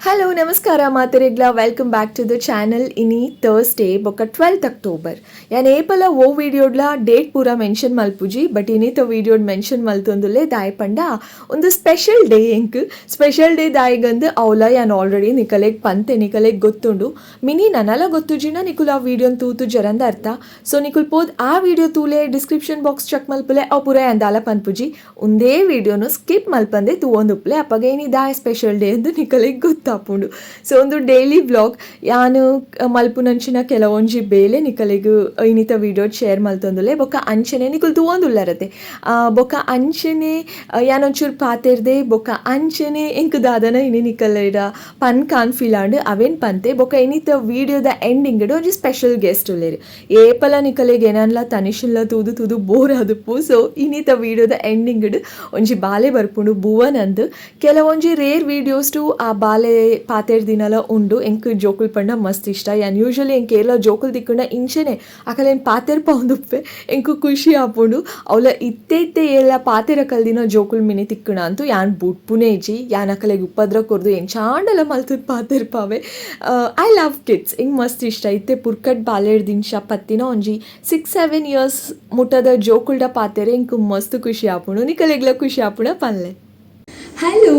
Hello, ನಮಸ್ಕಾರ ಮಾತೆರೆಗ್ಲ. Welcome back to the channel. ಇನಿ Thursday ಬೊಕ್ಕ 12th October. ಯಾನ್ ಏಪಲ ಓ ವಿಡಿಯೋಡ್ಲ ಡೇಟ್ ಪೂರ ಮೆನ್ಷನ್ ಮಲ್ಪುಜಿ, ಬಟ್ ಇನಿತ ವಿಡಿಯೋಡ್ ಮೆನ್ಷನ್ ಮಲ್ತೊಂದುಲ್ಲೆ. ದಾಯೆ ಪಂಡ ಒಂದು ಸ್ಪೆಷಲ್ ಡೇ ಎಂಕ್. ಸ್ಪೆಷಲ್ ಡೇ ದಾಯಿಗಂದು ಅವಲ ಯಾನ್ ಆಲ್ರೆಡಿ ನಿಕಲೆಗ್ ಪಂತೆ, ನಿಕಲೆಗ್ ಗೊತ್ತುಂಡು. ಮಿನಿ ನನಲ ಗೊತ್ತುಜಿನ ನಿಕುಲು ಆ ವಿಡಿಯೋನ್ ತೂತು ಜರಂದ ಅರ್ಥ. ಸೊ ನಿಕುಲ್ ಪೋದ್ ಆ ವಿಡಿಯೋ ತೂಲೆ, ಡಿಸ್ಕ್ರಿಪ್ಷನ್ ಬಾಕ್ಸ್ ಚೆಕ್ ಮಲ್ಪುಲೆ. ಅವು ಪೂರ ಯಾನ್ ದಾಲ ಪನ್ಪುಜಿ. ಉಂದೇ ವಿಡಿಯೋನು ಸ್ಕಿಪ್ ಮಲ್ಪಂದೆ ತೂವೊಂದುಪ್ಪಲೆ. ಅಪಗ ಇನಿ ದಾಯ ಸ್ಪೆಷಲ್ ಡೇ ಅಂದ್ ನಿಕಲೆಗ್ ಗೊತ್ತಾಪುಂಡು. ಸೊ ಒಂದು ಡೈಲಿ ವ್ಲಾಗ್, ಯಾನು ಮಲ್ಪುನಂಚಿನ ಕೆಲವೊಂಜಿ ಬೇಲೆ ನಿಕಲೆಗ್ ಇನಿತ ವಿಡಿಯೋ ಶೇರ್ ಮಲ್ತೊಂದುಲ್ಲೆ. ಬೊಕ್ಕ ಅಂಚನೆ ನಿಕುಲು ತೂವೊಂದುಲ್ಲರತೆ. ಬೊಕ್ಕ ಅಂಚನೆ ಯಾನೊಂಚೂರು ಪಾತೆರ್ದೆ. ಬೊಕ್ಕ ಅಂಚನೆ ಎಂಕ್ ದಾದನ ಇನಿ ನಿಕಲೆಡ ಪನ್ ಕಾನ್ ಫೀಲ್ ಆಂಡ್, ಅವೇನ್ ಪಂತೆ. ಬೊಕ್ಕ ಇನಿತ ವಿಡಿಯೋದ ಎಂಡಿಂಗ್ ಒಂಜಿ ಸ್ಪೆಷಲ್ ಗೆಸ್ಟ್ ಉಲ್ಲೆರ್. ಏಪಲ ನಿಕಲೆಗ್ ಏನನ್ಲ ತನಿಷನ್ಲ ತೂದು ತೂದು ಬೋರ್ ಆದುಪ್ಪು. ಸೊ ಇನಿತ ವಿಡಿಯೋದ ಎಂಡಿಂಗ್ ಒಂಜಿ ಬಾಲೆ ಬರ್ಪುಂಡು, ಭುವನ್ ಅಂದ್. ಕೆಲವೊಂಜಿ ರೇರ್ ವಿಡಿಯೋಸ್ ಟು ಆ ಬಾಲೆ ಪಾತೆರ್ ದಿನಲ ಉಂಡು. ಎಂಕ್ ಜೋಕುಲ್ ಪಂಡ ಮಸ್ತ್ ಇಷ್ಟ. ಯಾನ್ ಯೂಶಲಿ ಎಂಕ್ ಏರ್ಲ ಜೋಕುಲ್ ತಿಕ್ಕುಂಡ ಇಂಚೆನೆ ಅಕಲೆನ್ ಪಾತೆರ್ ಪೌಂದುಪ್ಪೆ, ಎಂಕ್ ಖುಷಿ ಆಪುಂಡು. ಅವಲ ಇತ್ತೆ ಇತ್ತೆ ಏರ್ಲ ಪಾತೆರ ಕಲ್ದಿನ ಜೋಕುಲ್ ಮಿನಿ ತಿಕ್ಕುಣ ಅಂತೂ ಯಾನ್ ಬುಡ್ಪುನೇ ಇಜ್ಜಿ. ಯಾನ್ ಅಕಲೆಗ್ ಉಪದ್ರ ಕೊರ್ದು ಎಂಚಾಂಡಲ ಮಲ್ತದ್ ಪಾತೆರ್ಪಾವೆ. I love kids, ಎಂಕ್ ಮಸ್ತ್ ಇಷ್ಟ. ಇತ್ತೆ ಪುರ್ಕಟ್ ಬಾಲೆಡ್ ದಿಂಚ ಪತ್ತಿನ ಒಂಜಿ 6-7 ಇಯರ್ಸ್ ಮುಟ್ಟದ ಜೋಕುಲ್ಡ ಪಾತೆರೆ ಎಂಕ್ ಮಸ್ತ್ ಖುಷಿ ಆಪುಂಡು. ನಿಕಲೆಗ್ಲ ಖುಷಿ ಆಪುಣ ಪನ್ಲೆ. ಹಲೋ,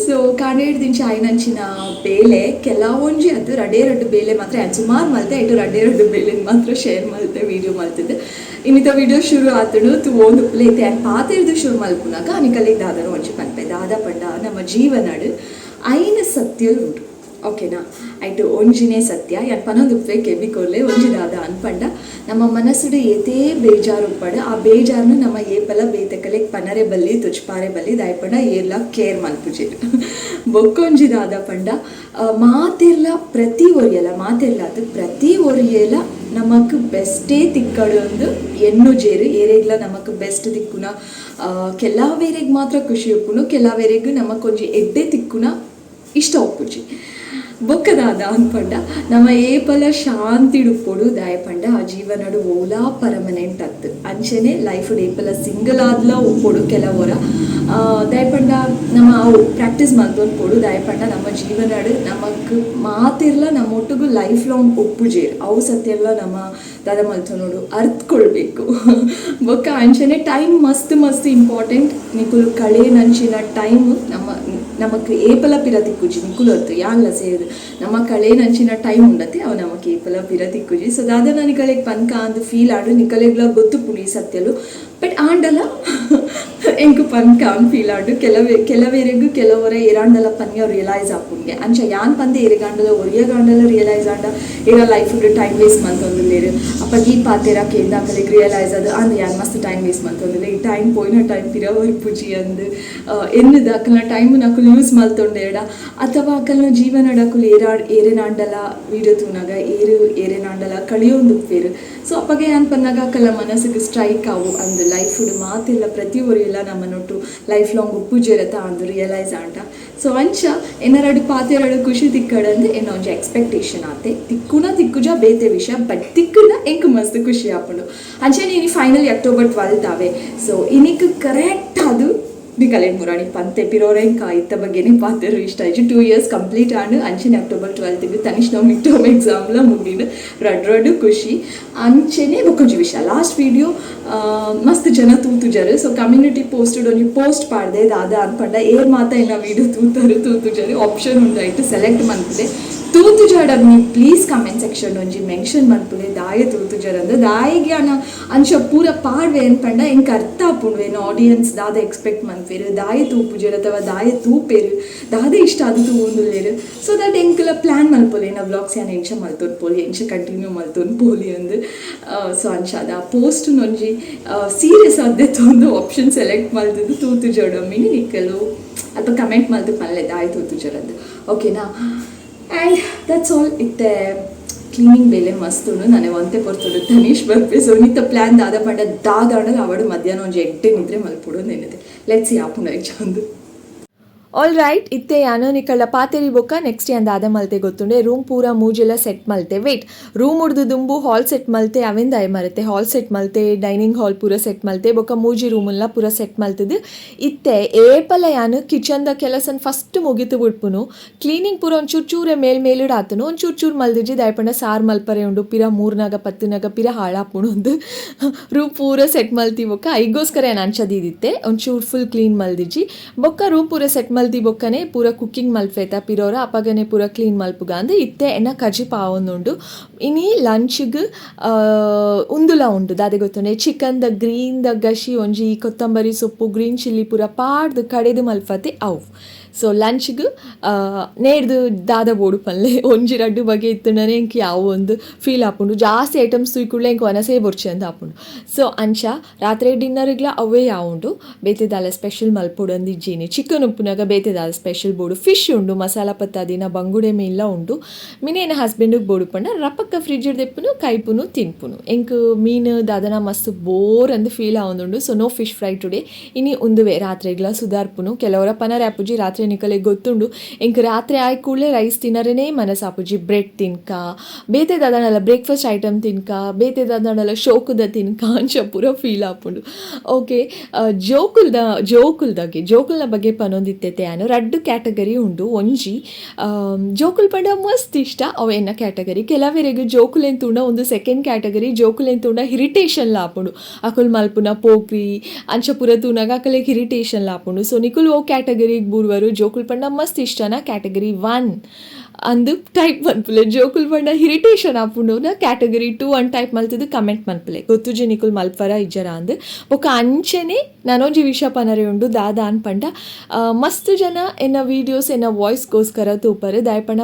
ಸೊ ಕಾಂಡೆಡ್ ಆಯ್ನಂಚಿನ ಬೇಲೆ ಕೆಲವೊಂಜಿ ಅದು ರಡ್ಡೇ ರಡ್ಡು ಬೇಲೆ ಮಾತ್ರ ಯಾನ್ ಸುಮಾರು ಮಲ್ತೆ. ಐಟು ರಡ್ಡೇ ರಡ್ಡು ಬೇಲೆ ಮಾತ್ರ ಶೇರ್ ಮಲ್ತೆ, ವೀಡಿಯೋ ಮಲ್ತಿದ್ದೆ. ಇನ್ನಿತ ವಿಡಿಯೋ ಶುರು ಆತುಂಡು, ತೂವೊಂದು ಇತ್ತೆ. ಯಾನ್ ಪಾತೆರ್ದು ಶುರು ಮಲ್ಪುನಾಗ ನಿಕಲೆಗ್ ದಾದನ ಒಂಜಿ ಪನ್ಪೆ. ದಾದ ಪಂಡ, ನಮ್ಮ ಜೀವನಡ್ ಐನ್ ಸತ್ಯಲು ಉಂಡು, ಓಕೆನಾ? ಐಟು ಒಂಜಿನೇ ಸತ್ಯ ಯಾನ್ ಪನೊಂದುಪ್ಪೆ, ಕೆಬಿ ಕೊರ್ಲೆ. ಒಂಜಿ ದಾದ ಅನ್ಪಂಡ, ನಮ್ಮ ಮನಸ್ಸುಡು ಏತೇ ಬೇಜಾರು ಉಪ್ಪಡು, ಆ ಬೇಜಾರ್ನು ನಮ್ಮ ಏಪಲ ಬೇತಕಲೆಗ್ ಪನರೆ ಬಲ್ಲಿ, ತುಚ್ಪಾರೆ ಬಲ್ಲಿ. ದಾಯಪಂಡ ಏರ್ಲ ಕೇರ್ ಮಲ್ಪುಜೆರ್. ಬೊಕ್ಕೊಂಜಿ ದಾದ ಪಂಡ, ಮಾತೆರ್ಲ ಪ್ರತಿ ಒರಿಯಲ, ಮಾತೆರ್ಲ ಅದು ಪ್ರತಿ ಒರಿಯಲ ನಮಕ್ ಬೆಸ್ಟೇ ತಿಕ್ಕಡು ಒಂದು ಎಣ್ಣು ಜೇರು. ಏರೆಗ್ಲ ನಮಕ್ ಬೆಸ್ಟ್ ತಿಕ್ಕುನ ಕೆಲವೇರೆಗ್ ಮಾತ್ರ ಖುಷಿ ಉಪ್ಪುನು, ಕೆಲವೇರೆಗ್ ನಮಕೊಂಜಿ ಎಡ್ಡೆ ತಿಕ್ಕುನ ಇಷ್ಟ ಉಪ್ಪುಜಿ. ಬೊಕ್ಕದಾದ ಅನ್ಪಂಡ, ನಮ್ಮ ಏಪಲ ಶಾಂತಿಡುಪ್ಪೊಡು. ದಾಯ ಪಂಡ ಆ ಜೀವನಡು ಓಲಾ ಪರ್ಮನೆಂಟ್ ಅತ್ತು. ಅಂಚೆನೆ ಲೈಫ್ ಏಪಲ ಸಿಂಗಲ್ ಆದ್ಲ ಉಪ್ಪೊಡು ಕೆಲವೊರ. ದಾಯಪಂಡ ನಮ್ಮ ಅವು ಪ್ರಾಕ್ಟೀಸ್ ಮಲ್ತೊಂದು ಪೋಡು. ದಾಯಪಂಡ ನಮ್ಮ ಜೀವನಡು ನಮಕ್ ಮಾತಿರ್ಲ ನಮ್ಮ ಒಟ್ಟುಗು ಲೈಫ್ ಲಾಂಗ್ ಒಪ್ಪುಜೇರ್. ಅವು ಸತ್ಯಲ್ಲ ನಮ್ಮ ದಾದ ಮಲ್ತೊನೋಡು ಅರ್ತ್ಕೊಳ್ಬೇಕು. ಬೊಕ್ಕ ಅಂಚೆನೆ ಟೈಮ್ ಮಸ್ತ್ ಮಸ್ತ್ ಇಂಪಾರ್ಟೆಂಟ್. ನಿಕುಲು ಕಳೆ ನಂಚಿನ ಟೈಮ್ ನಮ್ಮ ನಮಕ್ ಏಪಲ ಪಿರ ತಿಕ್ಕುಜಿ. ನಿಕುಲು ಹೊತ್ತು ಯಾನ್ಲ ಸೇರು ನಮ್ಮ ಕಳೆ ನಂಚಿನ ಟೈಮ್ ಉಂಡತೆ, ಅವು ನಮಕ್ ಏಪಲ ಪಿರ ತಿಕ್ಕುಜಿ. ಸೊ ದಾದ ನಿಕಲೆಗ್ ಪನ್ಕ ಅಂದ್ ಫೀಲ್ ಆಡು. ನಿಕಲೆಗ್ಲ ಗೊತ್ತುಪ್ಪುಂಡು ಈ ಸತ್ಯಲು, ಬಟ್ ಆಂಡಲ ಎಂಕ್ ಪನ್ಕ ಅಂದ್ ಫೀಲ್ ಆಂಡು. ಕೆಲವೇ ಕೆಲವೇರೆಗ್ ಕೆಲವರ ಏರಾಂಡಲ ಪನ್ಯ ರಿಯಲೈಸ್ ಆಪುಂಗೆ. ಅಂಚ ಯಾನ್ ಪಂದೆ ಏರೆಗಾಂಡಲ ಒರಿಯಗಾಂಡಲ ರಿಯಲೈಸ್ ಆಂಡ, ಏರ ಲೈಫ್ ಟೈಮ್ ವೇಸ್ಟ್ ಮಲ್ತೊಂದುಲ್ಲೆರ್, ಅಪಗ ಈ ಪಾತೆರ ಕೇಂದ ಅಕಲೆಗ್ ರಿಯಲೈಸ್ ಅದು ಅಂದ್ ಯಾನ್ ಮಸ್ತ್ ಟೈಮ್ ವೇಸ್ಟ್ ಮಲ್ತೊಂದುಲ್ಲೆ, ಈ ಟೈಮ್ ಪೋಯಿನ ಟೈಮ್ ಪಿರ ಬರ್ಪುಜಿ ಅಂದ್ ಎನ್ನುದ ಅಕಲ್ನ ಟೈಮ್ ಅಕುಲು ಯೂಸ್ ಮಲ್ತೊಂಡೇಡ, ಅಥವಾ ಅಕಲ್ನ ಜೀವನಡ್ ಅಕುಲು ಏರಾ ಏರೆನಾಂಡಲ ವೀಡಿಯೋ ತೂನಾಗ ಏರು ಏರೆನಾಂಡಲ ಕಳಿಯೊಂದುಪ್ಪೇರು. ಸೊ ಅಪಗ ಯಾನ್ ಪನ್ನಾಗ ಅಕಲ್ನ ಮನಸ್ಸಿಗೆ ಸ್ಟ್ರೈಕ್ ಆವು ಅಂದ್, ಲೈಫ್ ಮಾತೆಲ್ಲ ಪ್ರತಿ ಒರಿಯಲ್ಲ ನಮ್ಮನೊಟ್ಟು ಲೈಫ್ ಲಾಂಗ್ ಉಪ್ಪುಜೆರತ ಅಂದ್ ರಿಯಲೈಸ್ ಆಂಟ. ಸೊ ಅಂಚ ಏನಾರಡು ಪಾತೆರಡು ಖುಷಿ ತಿಕ್ಕಡಂದು ಎನ್ನ ಒಂಜಿ ಎಕ್ಸ್ಪೆಕ್ಟೇಷನ್ ಆತೆ. ತಿಕ್ಕುನ ತಿಕ್ಕುಜ ಬೇತೆ ವಿಷಯ, ಬಟ್ ತಿಕ್ಕುನ ಎಂಕ್ ಮಸ್ತ್ ಖುಷಿ ಆಪುಂಡು. ಅಂಚನೆ ಇನಿ ಫೈನಲಿ ಅಕ್ಟೋಬರ್ 12 ಆವೆ. ಸೊ ಇನಿಕ್ ಕರೆಕ್ಟ್ ಅದು ನಿಕಲೆಗ್ ಮುರಾಣಿ ಪಂತೆ ಪಿರೋರೆಂಕ ಇತ್ತ ಬಗ್ಗೆನೇ ಪಾತೆರು ಇಷ್ಟ ಆಯ್ತು. 2 ಇಯರ್ಸ್ ಕಂಪ್ಲೀಟ್ ಆಂಡ್. ಅಂಚನೆ ಅಕ್ಟೋಬರ್ 12ಗೆ ತನಿಷ್ನ ಮಿಡ್ ಟರ್ಮ್ ಎಕ್ಸಾಮ್ಲ ಮುಗಿದು ರಡ್ ರಡ್ ಖುಷಿ. ಅಂಚೆನೆ ಬೊಕ್ಕೊಂಜಿ ವಿಷಯ, ಲಾಸ್ಟ್ ವಿಡಿಯೋ ಮಸ್ತ್ ಜನ ತೂತುಜರು. ಸೊ ಕಮ್ಯುನಿಟಿ ಪೋಸ್ಟೆಡ್ ಒಂಜಿ ಪೋಸ್ಟ್ ಪಾಡ್ದೆ. ದಾದ ಅನ್ಪಂಡ, ಏರ್ ಮಾತ ಎನ್ನ ವಿಡಿಯೋ ತೂತರು ತೂತುಜರು ಆಪ್ಷನ್ ಉಂಡಾಯ್ತು, ಸೆಲೆಕ್ಟ್ ಮನ್ಪುಲೆ. ತೂತುಜಾಡ ನೀವು ಪ್ಲೀಸ್ ಕಮೆಂಟ್ ಸೆಕ್ಷನ್ ಒಂಜಿ ಮೆನ್ಷನ್ ಮನ್ಪುಲೆ, ದಾಯ ತೂತುಜರ್ ಅಂದ್. ದಾಯಿಗೆ ಅನ ಅಂಚ ಪೂರ ಪಾಡ್ವೆ ಅನ್ಪಂಡ, ಎಂಕ್ ಅರ್ಥ ಆಪುಂಡು ಏನು ಆಡಿಯನ್ಸ್ ದಾದ ಎಕ್ಸ್ಪೆಕ್ಟ್ ಮನ್ಪೇರು, ದಾಯ ತೂಪುಜರ್ ಅಥವಾ ದಾಯ ತೂಪೇರು, ದಾದ ಇಷ್ಟ ಅದು ತೂವೊಂದುಲ್ಲೇರು. ಸೊ that ಎಂಕುಲ ಪ್ಲಾನ್ ಮಲ್ಪೊಲಿ, ಎನ್ನ ವ್ಲಾಗ್ಸ್ ಯಾನ್ ಎಂಚ ಮಲ್ತೊಂದು ಪೋಲಿ, ಎಂಚ ಕಂಟಿನ್ಯೂ ಮಲ್ತೊಂದು ಪೋಲಿ ಅಂದ್. ಸೊ ಅಂಚ ಅದ ಆ ಪೋಸ್ಟ್ ಒಂಜಿ ಸೀರಿಯಸ್ ಆದ್ದೆತ್ತೊಂದು ಆಪ್ಷನ್ ಸೆಲೆಕ್ಟ್ ಮಲ್ತದ್ದು ತೂತುಜೋಡ ಮಿನಿ ನಿಕ್ಕಲು ಅಥವಾ ಕಮೆಂಟ್ ಮಲ್ತು ಪನ್ಲೆ ದಾಯ ತೂತುಜರಂದು, ಓಕೆನಾ? And that's all. ಇತ್ತೆ ಕ್ಲೀನಿಂಗ್ ಬೇಲೆ ಮಸ್ತ್ ಉಂಡು. ನನಗೆ ಒಂತೆ ಪೊರ್ತುಡು ತನೀಶ್ ಬರ್ಪೆ. ಸೊ ನಿತ್ತ ಪ್ಲ್ಯಾನ್ ದಾದ ಪಂಡ, ದಾದ ಆಂಡಲ ಅವಡು ಮಧ್ಯಾಹ್ನ ಒಂಜಿ ಎಡ್ಡೆ ನಿದ್ರೆ ಮಲ್ಪೊಡು ನೆನದೆ. Let's see ಆಪುಂಡ ಅಂದು. All right, ಇತ್ತೆ ಯಾನು ನಿಕಳ ಪಾತೆರಿ ಬೊಕ್ಕ ನೆಕ್ಸ್ಟ್ ಯಾನ್ ದಾದ ಮಲ್ತೆ ಗೊತ್ತುಂಡೆ, ರೂಮ್ ಪೂರ ಮೂಜೆಲ ಸೆಟ್ ಮಲ್ತೆ. ವೇಟ್, ರೂಮ್ ಉಡ್ದು ದುಂಬು ಹಾಲ್ ಸೆಟ್ ಮಲ್ತೆ, ಅವೆನ್ ದಾಯ ಮರತೆ ಹಾಲ್ ಸೆಟ್ ಮಲ್ತೆ, ಡೈನಿಂಗ್ ಹಾಲ್ ಪೂರ ಸೆಟ್ ಮಲ್ತೆ, ಬೊಕ್ಕ ಮೂಜಿ ರೂಮುಲ್ಲ ಪೂರ ಸೆಟ್ ಮಲ್ತದು. ಇತ್ತೆ ಏಪಲ ಯಾನು ಕಿಚನ್ ದ ಕೆಲಸನ್ ಫಸ್ಟ್ ಮುಗಿತು ಬಿಡ್ಪುನು. ಕ್ಲೀನಿಂಗ್ ಪೂರ ಒಂಚೂರು ಚೂರೆ ಮೇಲ್ ಮೇಲಿಡ್ ಆತನು, ಒಂಚೂರು ಚೂರು ಮಲ್ದಿಜಿ. ದಾಯಪಂಡ ಸಾರ್ ಮಲ್ಪರೆ ಉಂಡು, ಪಿರ ಮೂರ್ನಾಗ ಪತ್ತಿನಾಗ ಪಿರ ಹಾಳಾಪುಣು ಒಂದು. ರೂಮ್ ಪೂರ ಸೆಟ್ ಮಲ್ತಿ ಬೊಕ್ಕ ಐಗೋಸ್ಕರ ಯಾನ್ ಅಂಚ ದೀದಿತ್ತೆ, ಒಂಚೂರು ಫುಲ್ ಕ್ಲೀನ್ ಮಲ್ದಿಜಿ. ಬೊಕ್ಕ ರೂಮ್ ಪೂರ ಸೆಟ್ ಮಲ್ತಿ ಬೊಕ್ಕನೆ ಪೂರ ಕುಕ್ಕಿಂಗ್ ಮಲ್ಪೇತ ಪಿರೋರ ಅಪಗನೆ ಪೂರ ಕ್ಲೀನ್ ಮಲ್ಪುಗ ಅಂದ್. ಇತ್ತೆ ಎನ್ನ ಕಜಿಪ್ ಆವೊಂದುಂಡು. ಇನಿ ಲಂಚ್ಗ್ ಉಂದುಲ ಉಂಡು, ದಾದೆ ಗೊತ್ತುಂಡೆ, chicken the green the ಗಶಿ ಒಂಜಿ ಕೊತ್ತಂಬರಿ ಸೊಪ್ಪು ಗ್ರೀನ್ ಚಿಲ್ಲಿ ಪೂರ ಪಾಡ್ದು ಕಡೆದು ಮಲ್ಪತೆ ಅವು. ಸೊ ಲಂಚ್ಗ್ ನೇಡ್ದು ದಾದ ಬೋಡು ಪಲ್ಲೆ, ಒಂಜಿ ರಡ್ಡು ಬಗೆ ಇತ್ತುಂಡನೆ ಎಂಕ್ ಯಾವ ಒಂದು ಫೀಲ್ ಆಪುಂಡು. ಜಾಸ್ತಿ ಐಟಮ್ಸ್ ತೂಯ್ಕುಡ್ಲೆ ಎಂಕ್ ವನಸೇ ಬೊರ್ಚಿ ಅಂದ್ ಆಪುಂಡು. ಸೊ ಅಂಚ ರಾತ್ರಿ ಡಿನ್ನರ್ಗ್ಲ ಅವೇ ಯಾವುಂಡು, ಬೇತೆ ದಾಲ ಸ್ಪೆಷಲ್ ಮಲ್ಪೊಡು ಅಂದ್ ಇಜ್ಜಿನಿ. ಚಿಕನ್ ಉಪ್ಪುನಾಗ ಬೇತೆ ದಾಲ ಸ್ಪೆಷಲ್ ಬೋಡು. ಫಿಶ್ ಉಂಡು, ಮಸಾಲ ಪತ್ತಾದಿನ ಬಂಗುಡೆ ಮೀನ್ಲ ಉಂಡು. ಮಿನಿ ಎನ್ನ ಹಸ್ಬೆಂಡಿಗೆ ಬೋಡು ಪಂಡ ರಪಕ್ಕ ಫ್ರಿಜ್ ದೆಪ್ಪುನು, ಕೈಪುನು, ತಿನ್ಪುನು. ಎಂಕ್ ಮೀನು ದಾದನ ಮಸ್ತ್ ಬೋರ್ ಅಂದ್ ಫೀಲ್ ಆವೊಂದುಂಡು. So no fish fry today. ಇನಿ ಉಂದುವೆ ರಾತ್ರೆಗ್ಲ ಸುಧಾರ್ಪುನು. ಕೆಲವರ ಪನರೆ ಆಪುಜಿ ರಾತ್ರಿ, ನಿಕಲೆಗ್ ಗೊತ್ತುಂಡು, ಎಂಕ್ ರಾತ್ರಿ ಆಯ್ ಕೂಡ್ಲೆ ರೈಸ್ ತಿನ್ನರೇನೇ ಮನಸ್ಸಾಪುಜಿ. ಬ್ರೆಡ್ ತಿನ್ಕ, ಬೇತೆ ದಾದನಲ ಬ್ರೇಕ್ಫಾಸ್ಟ್ ಐಟಮ್ ತಿನ್ಕ, ಬೇತೆ ದಾದನಲ ಶೋಕುದ ತಿನ್ಕ ಅಂಚ ಪೂರ ಫೀಲ್ ಆಪುಂಡು. ಓಕೆ, ಜೋಕುಲ್ದ ಜೋಕುಲ್ದಾಗೆ ಜೋಕುಲ್ನ ಬಗ್ಗೆ ಪನೊಂದಿತ್ತೈತೆ ಯಾನು. ರಡ್ಡು ಕ್ಯಾಟಗರಿ ಉಂಡು. ಒಂಜಿ ಜೋಕುಲ್ ಪಂಡ ಮಸ್ತ್ ಇಷ್ಟ, ಅವು ಎನ್ನ ಕ್ಯಾಟಗರಿ. ಕೆಲವರೆಗ್ ಜೋಕುಲೆನ್ ತೂಂಡ ಒಂದು ಸೆಕೆಂಡ್ ಕ್ಯಾಟಗರಿ, ಜೋಕುಲೆನ್ ತೂಂಡ ಇರಿಟೇಷನ್ ಆಪುಂಡು. ಅಕುಲ್ ಮಲ್ಪುನ ಪೋಕ್ರಿ ಅಂಚ ಪೂರ ತೂನಾಗ ಅಕಲೆಗ್ ಇರಿಟೇಷನ್ ಆಪುಂಡು. ಸೊ ನಿಕುಲ್ ಓ ಕ್ಯಾಟಗರಿಗೆ ಬೂರ್ವರು, ಜೋಕುಲ್ ಪಂಡ ಮಸ್ತ್ ಇಷ್ಟನ ಕ್ಯಾಟಗರಿ ಒನ್ ಅಂದು ಟೈಪ್ ಮನ್ಪುಲೆ, ಜೋಕುಲ್ ಪಂಡ ಇರಿಟೇಷನ್ ಆಪುಂಡು ಕ್ಯಾಟಗರಿ ಟೂ ಅನ್ ಟೈಪ್ ಮಲ್ತದು ಕಮೆಂಟ್ ಮನ್ಪುಲೆ. ಗೊತ್ತುಜಿ ನಿಕುಲ್ ಮಲ್ಪರ ಇಜ್ಜರ ಅಂದ್. ಬೊಕ್ಕ ಅಂಚೆನೆ ನನೊಂಜಿ ವಿಷಯ ಪನರೆ ಉಂಡು, ದಾದ ಅನ್ಪಂಡ ಮಸ್ತ್ ಜನ ಎನ್ನ ವೀಡಿಯೋಸ್ ಎನ್ನ ವಾಯ್ಸ್ಗೋಸ್ಕರ ತೂಪರು. ದಾಯಪಂಡ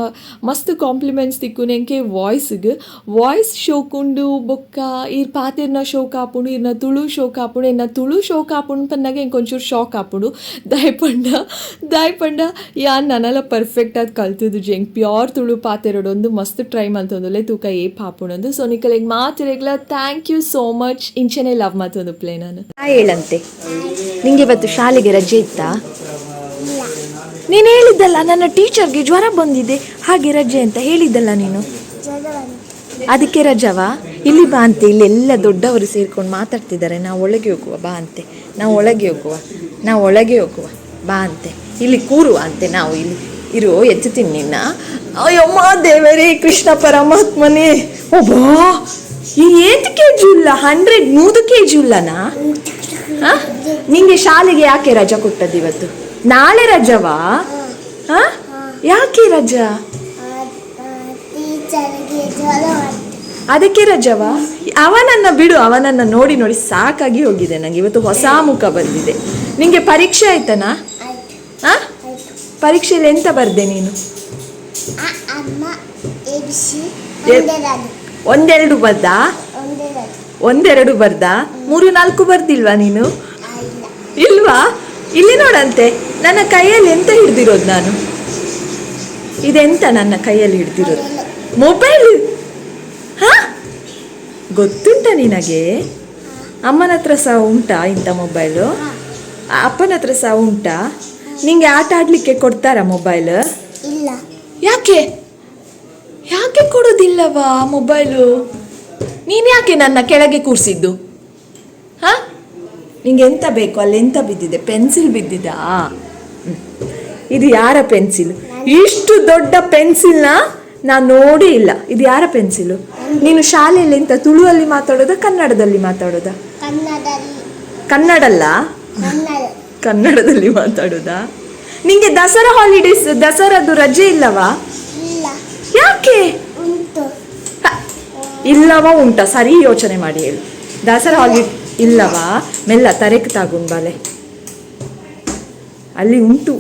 ಮಸ್ತ್ ಕಾಂಪ್ಲಿಮೆಂಟ್ಸ್ ತಿಕ್ಕುನು ಎಂಕೆ ವಾಯ್ಸ್ಗ್. ವಾಯ್ಸ್ ಶೋಕುಂಡು, ಬೊಕ್ಕ ಈರ್ ಪಾತೆರ್ನ ಶೋಕ್ ಆಪುಂಡು, ಇರ್ನ ತುಳು ಶೋಕ್ ಆಪುಂಡು. ಎನ್ನ ತುಳು ಶೋಕ್ ಆಪುಂಡು ಪನ್ನಾಗ ಎಂಕ್ ಒಂಚೂರು ಶಾಕ್ ಆಪುಂಡು. ದಾಯಪಂಡ ದಾಯಪಂಡ ಯಾನ್ ನನಲ ಪರ್ಫೆಕ್ಟ್ ಆದ್ ಕಲ್ತುದುಜಿ. ಎಂಕ್ ಪ್ಯೂರ್ ತುಳು ಪಾತೆರೊಡೊಂದು ಮಸ್ತ್ ಟ್ರೈ ಮಲ್ತೊಂದುಲ್ಲೆ, ತೂಕ ಏಪ್ ಆಪುಂಡೊಂದು. ಸೊ ನಿಕಲೆಗ್ ಮಾತೆರೆಗ್ಲ thank you so much. ಇಂಚೆನೆ love ಮಲ್ತೊಂದುಪ್ಲೆ ನಾನು. ಹೇಳಂತೆ, ನಿಂಗೆ ಇವತ್ತು ಶಾಲೆಗೆ ರಜೆ ಇತ್ತಾ? ನೀನು ಹೇಳಿದ್ದಲ್ಲ, ನನ್ನ ಟೀಚರ್ಗೆ ಜ್ವರ ಬಂದಿದೆ, ಹಾಗೆ ರಜೆ ಅಂತ ಹೇಳಿದ್ದಲ್ಲ ನೀನು, ಅದಕ್ಕೆ ರಜವಾ? ಇಲ್ಲಿ ಬಾ ಅಂತೆ, ಇಲ್ಲೆಲ್ಲ ದೊಡ್ಡವರು ಸೇರ್ಕೊಂಡು ಮಾತಾಡ್ತಿದ್ದಾರೆ. ನಾವು ಒಳಗೆ ಹೋಗುವ ಬಾ ಅಂತೆ, ನಾವು ಒಳಗೆ ಹೋಗುವ, ನಾವು ಒಳಗೆ ಹೋಗುವ ಬಾ ಅಂತೆ, ಇಲ್ಲಿ ಕೂರುವ ಅಂತೆ, ನಾವು ಇಲ್ಲಿ ಇರು, ಎತ್ತುತ್ತೀನಿ ನಿನ್ನ. ಅಯ್ಯಮ್ಮ ದೇವರೇ, ಕೃಷ್ಣ ಪರಮಾತ್ಮನೇ! ಒಬ್ಬಾ, ಈ ಏತ್ ಕೆ ಜಿ ಉಲ್ಲ? 100 100 ಕೆಜಿ ಉಲ್ಲನಾ? ಹಾ? ನಿಂಗೆ ಶಾಲೆಗೆ ಯಾಕೆ ರಜಾ ಕೊಟ್ಟದ್ದು ಇವತ್ತು? ನಾಳೆ ರಜವಾ? ಹಾ, ಯಾಕೆ ರಜಾ? ಟೀಚರ್ಗೆ ಜ್ವರ ಬಂತು. ಅದಕ್ಕೆ ರಜವಾ? ಅವನನ್ನ ಬಿಡು, ಅವನನ್ನ ನೋಡಿ ನೋಡಿ ಸಾಕಾಗಿ ಹೋಗಿದೆ ನಂಗೆ. ಇವತ್ತು ಹೊಸ ಮುಖ ಬಂದಿದೆ. ನಿಂಗೆ ಪರೀಕ್ಷೆ ಆಯ್ತನಾ? ಆಯ್ತು. ಹಾ? ಆಯ್ತು. ಪರೀಕ್ಷೆಯಲ್ಲಿ ಎಂತ ಬರ್ದೆ ನೀನು? ಅ ಅಮ್ಮ A B C. ಒಂದೆರಡು. ಒಂದೆರಡು ಬರ್ದಾ? ಒಂದೆರಡು. ಒಂದೆರಡು ಬರ್ದಾ? ಮೂರು ನಾಲ್ಕು ಬರ್ದಿಲ್ವಾ ನೀನು? ಇಲ್ಲ. ಇಲ್ವಾ? ಇಲ್ಲಿ ನೋಡಂತೆ, ನನ್ನ ಕೈಯಲ್ಲಿ ಎಂತ ಹಿಡ್ದಿರೋದು ನಾನು? ಇದೆಂತ ನನ್ನ ಕೈಯಲ್ಲಿ ಹಿಡ್ದಿರೋದು? ಮೊಬೈಲ್. ಹಾ, ಗೊತ್ತುಂಟ ನಿನಗೆ? ಅಮ್ಮನ ಹತ್ರ ಸಹ ಉಂಟಾ ಇಂಥ ಮೊಬೈಲು? ಅಪ್ಪನ ಹತ್ರ ಸಹ ಉಂಟಾ? ನಿಂಗೆ ಆಟ ಆಡ್ಲಿಕ್ಕೆ ಕೊಡ್ತಾರಾ ಮೊಬೈಲ್? ಇಲ್ಲ. ಯಾಕೆ, ಯಾಕೆ ಕೊಡೋದಿಲ್ಲವಾ ಮೊಬೈಲು? ನೀನು ಯಾಕೆ ನನ್ನ ಕೆಳಗೆ ಕೂರಿಸಿದ್ದು? ಹಾ, ನಿಂಗೆ ಎಂತ ಬೇಕು? ಅಲ್ಲಿ ಎಂತ ಬಿದ್ದಿದೆ? ಪೆನ್ಸಿಲ್ ಬಿದ್ದಿದಾ? ಹ್ಮ್. ಇದು ಯಾರ ಪೆನ್ಸಿಲ್? ಇಷ್ಟು ದೊಡ್ಡ ಪೆನ್ಸಿಲ್ನ ನಾನು ನೋಡಿ ಇಲ್ಲ. ಇದು ಯಾರ ಪೆನ್ಸಿಲು? ನೀನು ಶಾಲೆಯಲ್ಲಿ ಎಂತ ತುಳುವಲ್ಲಿ ಮಾತಾಡೋದಾ, ಕನ್ನಡದಲ್ಲಿ ಮಾತಾಡೋದಾ? ಕನ್ನಡದಲ್ಲಿ. ಕನ್ನಡಲ್ಲ. ಕನ್ನಡ. ಕನ್ನಡದಲ್ಲಿ ಮಾತಾಡೋದಾ? ನಿಂಗೆ ದಸರಾ ಹಾಲಿಡೇಸ್, ದಸರಾದು ರಜೆ ಇಲ್ಲವಾ? ಇಲ್ಲ. ಯಾಕೆ? ಉಂಟು. ಹ, ಇಲ್ಲವಾ ಉಂಟಾ? ಸರಿ ಯೋಚನೆ ಮಾಡಿ ಹೇಳು. ದಸರಾ ಹಾಲಿಡೇ ಇಲ್ಲವಾ? ಮೆಲ್ಲ ತರೆಕ್ ತಾಗುಂಡ್ ಬಾಲೆ. ಅಲ್ಲಿ ಉಂಟು,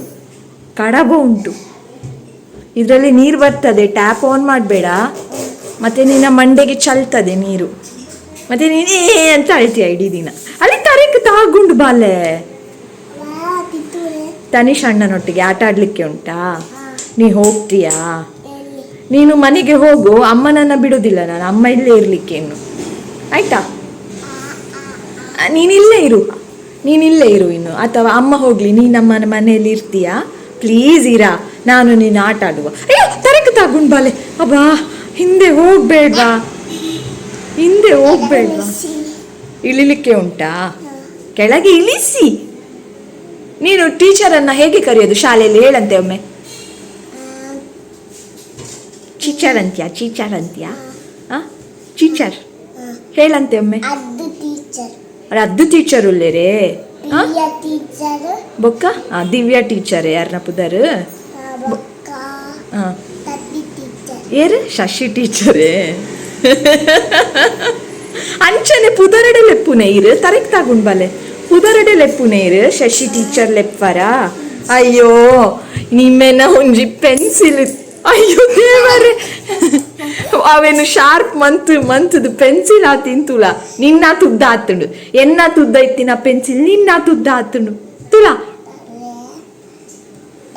ಕಡಬ ಉಂಟು. ಇದರಲ್ಲಿ ನೀರು ಬರ್ತದೆ, ಟ್ಯಾಪ್ ಆನ್ ಮಾಡಬೇಡ. ಮತ್ತೆ ನಿನ್ನ ಮಂಡೆಗೆ ಚಲ್ತದೆ ನೀರು, ಮತ್ತೆ ನೀನು ಏ ಅಂತ ಅಳ್ತೀಯ ಇಡೀ ದಿನ. ಅಲ್ಲಿ ತರೆಕ್ ತಾಗುಂಡು ಬಾಲೆ. ವಾ ತಿತ್ತೂರೆ. ತನಿಷ್ ಅಣ್ಣನೊಟ್ಟಿಗೆ ಆಟ ಆಡ್ಲಿಕ್ಕೆ ಉಂಟಾ? ನೀ ಹೋಗ್ತೀಯಾ? ಎಲ್ಲಿ? ನೀನು ಮನೆಗೆ ಹೋಗು, ಅಮ್ಮನನ್ನ ಬಿಡುದಿಲ್ಲ ನಾನು. ಅಮ್ಮ ಇಲ್ಲೇ ಇರ್ಲಿಕ್ಕೆ ಇನ್ನು, ಆಯ್ತಾ? ನೀನಿಲ್ಲೇ ಇರು, ನೀನಿಲ್ಲೇ ಇರು ಇನ್ನು. ಅಥವಾ ಅಮ್ಮ ಹೋಗ್ಲಿ, ನೀ ನಮ್ಮ ಮನೆಯಲ್ಲಿ ಇರ್ತೀಯಾ? ಪ್ಲೀಸ್ ಇರಾ, ನಾನು ನೀನು ಆಟ ಆಡುವ. ಅಯ್ಯೋ, ತರಕ ತಗೊಂಡ್ ಬಾಲೆ. ಅಬ್ಬಾ, ಹಿಂದೆ ಹೋಗ್ಬೇಡ್ವಾ, ಹಿಂದೆ ಹೋಗ್ಬೇಡ್ವಾ. ಇಳಿಲಿಕ್ಕೆ ಉಂಟಾ? ಕೆಳಗೆ ಇಳಿಸಿ. ನೀನು ಟೀಚರನ್ನ ಹೇಗೆ ಕರೆಯೋದು ಶಾಲೆಯಲ್ಲಿ, ಹೇಳಂತೆ ಒಮ್ಮೆ. ಟೀಚರ್ ಅಂತ್ಯಾ? ಟೀಚರ್ ಅಂತ್ಯಾ? ಆ, ಟೀಚರ್ ಹೇಳಂತೆ ಒಮ್ಮೆ. ಅದು ಟೀಚರ್. ಅದ್ದು ಟೀಚರ್ ಉಲ್ಲೇರೇ? ಆ? ಪ್ರಿಯ ಟೀಚರ್. ಬೊಕ್ಕ? ಆ, ದಿವ್ಯಾ ಟೀಚರ್. ಯಾರನ್ನ ಪುದರ್? ಬೊಕ್ಕ. ಹಾಂ. ತತ್ತಿ ಟೀಚರ್. ಏರು? ಶಶಿ ಟೀಚರೇ? ಅಂಚನೆ ಪುದರಡೆ ಲೆಪ್ಪುನೆ ಇರು. ತರೆಕ್ ತಗೊಂಡ್ ಬಲೆ. ಪುದರಡೆ ಲೆಪ್ಪುನೆ ಇರು. ಶಶಿ ಟೀಚರ್ ಲೆಪ್ಪರ? ಅಯ್ಯೋ, ನಿಮ್ಮೆನ ಒಂಜಿ ಪೆನ್ಸಿಲ್. ಅಯ್ಯೋ ದೇವರೇ, ಅವೇನು ಶಾರ್ಪ್ ಮಂತ್ ಮಂತದ ಪೆನ್ಸಿಲ್ ಆ ತಿಂತುಲ. ನಿನ್ನ ತುದ್ದ ಆತುಂಡು. ಎನ್ನ ತುದ್ದ ಇತ್ತಿನ ಪೆನ್ಸಿಲ್ ನಿನ್ನ ತುದ್ದ ಆತುಂಡು. ತುಲಾ,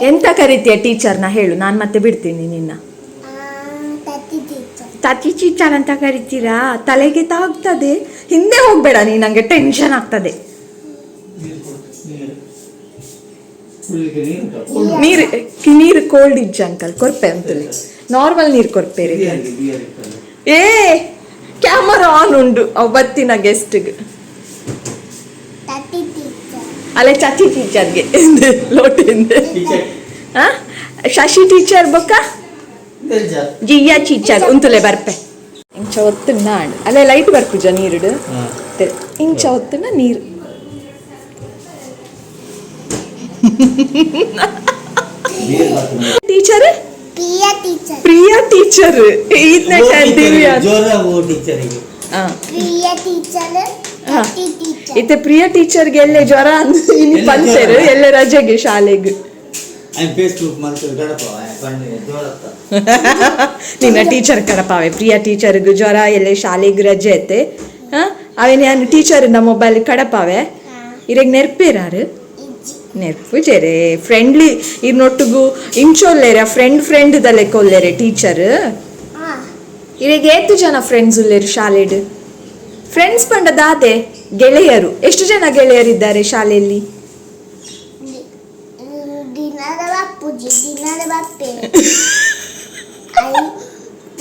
ಎಂತ ಕರಿತೀಯ ಟೀಚರ್ನ ಹೇಳು, ನಾನು ಮತ್ತೆ ಬಿಡ್ತೀನಿ ನಿನ್ನ. ತತ್ತಿ ಟೀಚರ್. ತತಿ ಟೀಚರ್ ಅಂತ ಕರಿತೀರಾ? ತಲೆಗೆ ತಾಗ್ತದೆ. ಹಿಂದೆ ಹೋಗ್ಬೇಡ ನೀ, ನಂಗೆ ಟೆನ್ಷನ್ ಆಗ್ತದೆ. ನೀರು ಕೊಡು, ನೀರು ಕುಡಿಲಿಕ್ಕೆ ನೀರು ಉಂಟಾ? ನೀರು, ನೀರು ಕೋಲ್ಡ್ ಇಜ್ಜ ಅಂಕಲ್, ಕೊರ್ಪೆ ಅಂತಲೇ. ನಾರ್ಮಲ್ ನೀರು ಕೊರ್ಪೇರಿ. ಬಿಯರ್ಗೆ ಬಿಯರ್ ಇರ್ತದೆ. ಏ, ಕ್ಯಾಮರಾ ಆನ್ ಉಂಡು. ಅವ್ ಬತ್ತಿನ ಗೆಸ್ಟ್ಗೆ. ತತ್ತಿ ಟೀಚರ್. ಅಲ್ಲೇ ಚಾಚಿ ಟೀಚರ್ಗೆ ಲೋಟಿಂದ. ಟೀಚರ್. ಆ, ಶಶಿ ಟೀಚರ್. ಬೊಕ್ಕ? ತೆಲ್ಜ. ಜಿಯಾ ಟೀಚರ್. ಉಂತುಲೆ, ಬರ್ಪೆ. ಇಂಚ ಒತ್ತುಂಡ ಆಂಡ್ ಅಲ್ಲೇ ಲೈಟ್ ಬರ್ಪುಜ ನೀರುಡು. ಇಂಚ ಒತ್ತುಂಡ ನೀರು. ನೀರು ಬರ್ತದೆ. ಟೀಚರ್. ಪ್ರಿಯ ಟೀಚರ್. ಪ್ರಿಯಾ ಟೀಚರ್. ಈತ್ನ ದಿವ್ಯಾ. ಜೋರಾಗಿ ಓ ಟೀಚರಿಗೆ. ಆ. ಪ್ರಿಯ ಟೀಚರ್. ಹಾ. ತತ್ತಿ ಟೀಚರ್. ಇತ್ತೆ ಪ್ರಿಯಾ ಟೀಚರ್ಗೆ ಎಲ್ಲೆ ಜ್ವರ ಅಂದ್ ಇನಿ. ಎಲ್ಲೆ ಪಂತೆರು. ಜ್ವರ? ಎಲ್ಲೆ ರಜೆಗೆ ಶಾಲೆಗೆ. ಆಯ್ ಫೇಸ್ಬುಕ್ ಮಾಡ್ತಾರೆ ಗಡಪ ಕಣ್ಣಿಗೆ ಜೋರತ್ತ. ನಿನ್ನ ಟೀಚರ್ ಕಡಪಾವೆ. ಪ್ರಿಯಾ ಟೀಚರ್ಗೆ ಜ್ವರ, ಎಲ್ಲೆ ಶಾಲೆಗೆ ರಜೆ ಐತೆ. ಹಾ, ಅವೇನು ಯಾನು ಟೀಚರ್ ಮೊಬೈಲ್ ಕಡಪಾವೆ. ಇರೆಗ್ ನೆರ್ಪೇರಾರು? ಇಜ್ಜಿ. ನೆರ್ಪುಜೆರೆ? ಫ್ರೆಂಡ್ಲಿ ಇರ್ನೊಟ್ಟುಗು ಇಂಚೊಲ್ಲೇರ? ಫ್ರೆಂಡ್ ಫ್ರೆಂಡ್ ಲೆಕ್ಕೊಲ್ಲೇರೆ ಟೀಚರ್? ಹಾ. ಇರೆಗ್ ಏತು ಜನ ಫ್ರೆಂಡ್ಸ್ ಉಲ್ಲೇರು ಶಾಲೆಡ್? ಫ್ರೆಂಡ್ಸ್ ಪಂಡ ದಾದೆ? ಗೆಳೆಯರು. ಎಷ್ಟು ಜನ ಗೆಳೆಯರಿದ್ದಾರೆ ಶಾಲೆಯಲ್ಲಿ? ದಿನದ ಬಾಪುಜಿ, ದಿನದ ಬಾಪೆ I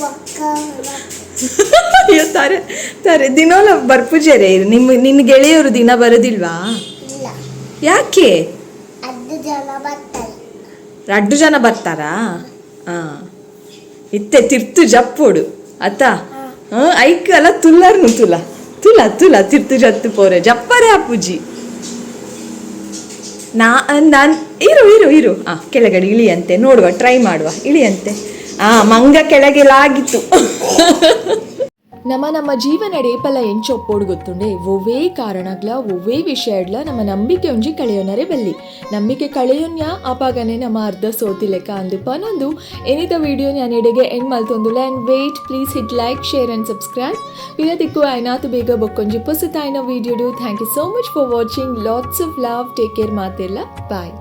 ಬೊಕ್ಕ. ಅಯ್ಯೋ, ತಾರೆ ತಾರೆ. ದಿನೋಲ ಬರ್ಪುಜೆರೆ? ನಿಮ್ಮ ನಿನ್ನ ಗೆಳೆಯರು ದಿನ ಬರೋದಿಲ್ವಾ? ಇಲ್ಲ. ಯಾಕೆ? ಅದು ಜನ ಬರ್ತಾರೆ. ರಡ್ಡು ಜನ ಬರ್ತಾರಾ? ಹಾ, ಇತ್ತೆ ತಿರ್ತು ಜಪ್ಪೋಡು ಅತ್ತ. ಹಾ, ಐಕ್ ಅಲ್ಲ ತುಲ್ಲರ್ನು. ತುಲ ತುಲ ತುಲ, ತಿರ್ತು ಜತ್ತು ಪೋರೆ. ಜಪ್ಪರೆ ಅಪ್ಪುಜಿ. ನಾ ನಾನು ಇರು ಇರು ಇರು. ಆ, ಕೆಳಗಡೆ ಇಳಿಯಂತೆ ನೋಡುವ, ಟ್ರೈ ಮಾಡುವ. ಇಳಿಯಂತೆ. ಆ ಮಂಗ ಕೆಳಗೆ ಲಾಗಿತ್ತು. ನಮ್ಮ ನಮ್ಮ ಜೀವನ ಡೇಪಲ ಎಂಚೊಪ್ಪೋಡು ಗೊತ್ತುಂಡೆ? ಒವ್ವೇ ಕಾರಣಗ್ಲ, ಒವ್ವೇ ವಿಷಯಡ್ಲ ನಮ್ಮ ನಂಬಿಕೆ ಒಂಜಿ ಕಳೆಯೋನರೆ ಬಲ್ಲಿ. ನಂಬಿಕೆ ಕಳೆಯೋನ್ಯ ಆಪಾಗನೆ ನಮ್ಮ ಅರ್ಧ ಸೋತಿ ಲೆಕ್ಕ ಅಂದು ಪನೊಂದು ಏನಿದ ವಿಡಿಯೋ ನಾನು ಎಡೆಗೆ and ಮಲ್ತೊಂದುಲ್ಲ. And wait, please hit like, share and subscribe. ಪಿರ ತಿಕ್ಕು ಆಯ್ನಾತು ಬೇಗ ಬೊಕ್ಕೊಂಜಿ ಪೊಸತಾಯ್ನ ವಿಡಿಯೋಡು. Thank you so much for watching. Lots of love, take care ಮಾತೆಲ್ಲ. ಬಾಯ್.